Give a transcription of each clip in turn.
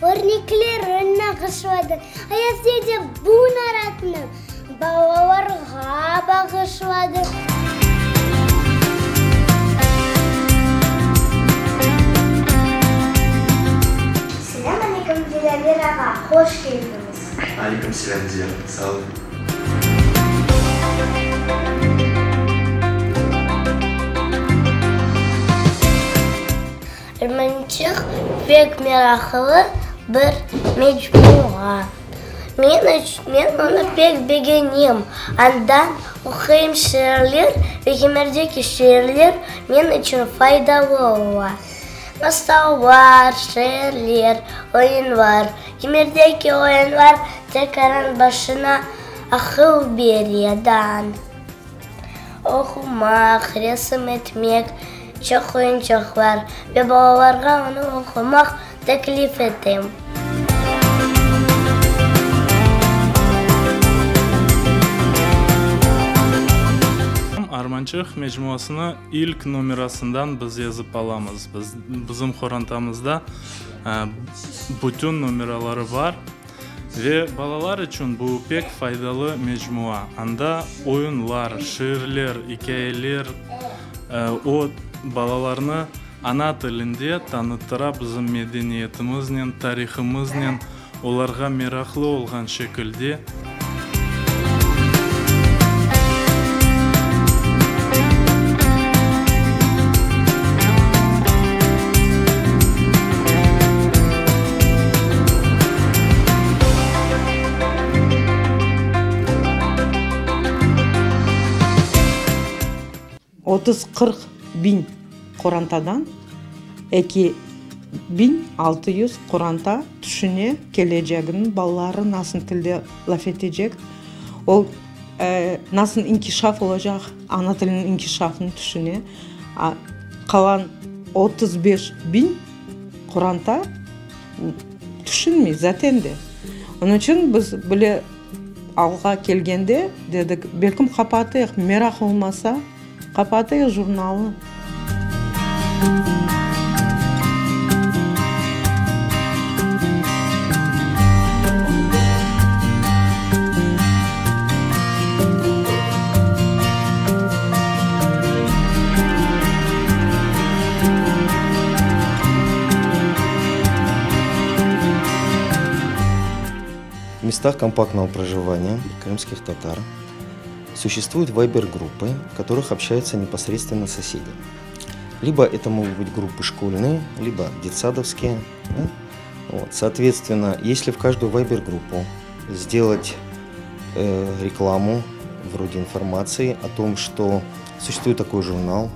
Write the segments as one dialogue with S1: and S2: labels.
S1: Örneklerin nağışladı. Ayaz dede bu naratnı balalarğa bağışladı. Selâm aleyküm, Dilâver ağa, hoş keldiñiz!
S2: Aleyküm selâm, Diyar, sağ ol.
S1: Armançıq pek meraqlı bir mecmua. Men men onı pek begenem. Andan oquyım şiirler ve kimerdeki şiirler men içün faydalı ola. Masallar, şiirler, oyunlar. Kimerdeki oyunlar tekaran başına aqıl bere, dan. Oqumaq, resim etmek, çoq oyuncaqlar ve balalarğa onı oqumaq teklif etem.
S3: Armançıq mecmuasını ilk nomerasından biz yazıp alamız. Biz, bizim qorantamızda bütün nomeraları bar. Ve balalar içün bu pek faydalı mecmua. Anda oyunlar, şiirler, ikâyeler, o, balalarnı ana tilinde tanıttıra, bizim medeniyetimiznen, tarihımıznen, olarğa meraqlı olğan şekilde.
S4: 30-40 biñ qorantadan 2600 qoranta tüşüne, keleceginiñ balaları nasıl tilde laf etecek, o nasıl inkişaf olacaq, ana tiliniñ inkişafını tüşüne. Qalan 35 biñ qoranta tüşünmey zaten de. Onıñ içün biz bile alğa kelgende dedik, belkim qapatayıq, meraq olmasa, qapatayıq jurnalnı.
S2: В местах компактного проживания крымских татар существуют вайбер-группы, в которых общаются непосредственно соседи. Либо это могут быть группы школьные, либо детсадовские. Да? Вот. Соответственно, если в каждую вайбер-группу сделать э, рекламу вроде информации о том, что существует такой журнал,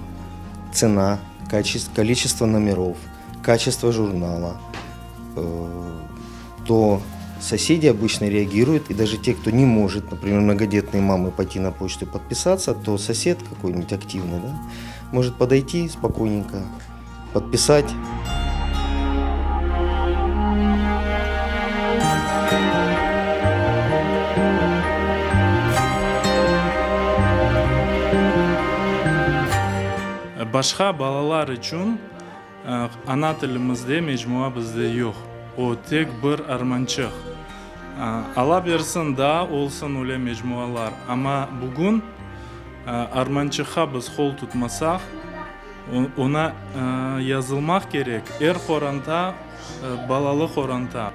S2: цена, качество, количество номеров, качество журнала, э, то соседи обычно реагируют, и даже те, кто не может, например, многодетные мамы пойти на почту и подписаться, то сосед какой-нибудь активный, да, может подойти спокойненько, подписать.
S3: Başqa balalar içün Ana tilimizde mecmua bizde yoq. O, tek bir armançıq. Alla bersin, daa olsun öyle mecmualar, amma bugün armançıqqa biz qol tutmasaq, oña yazılmaq kerek er qoranta, balalı qoranta.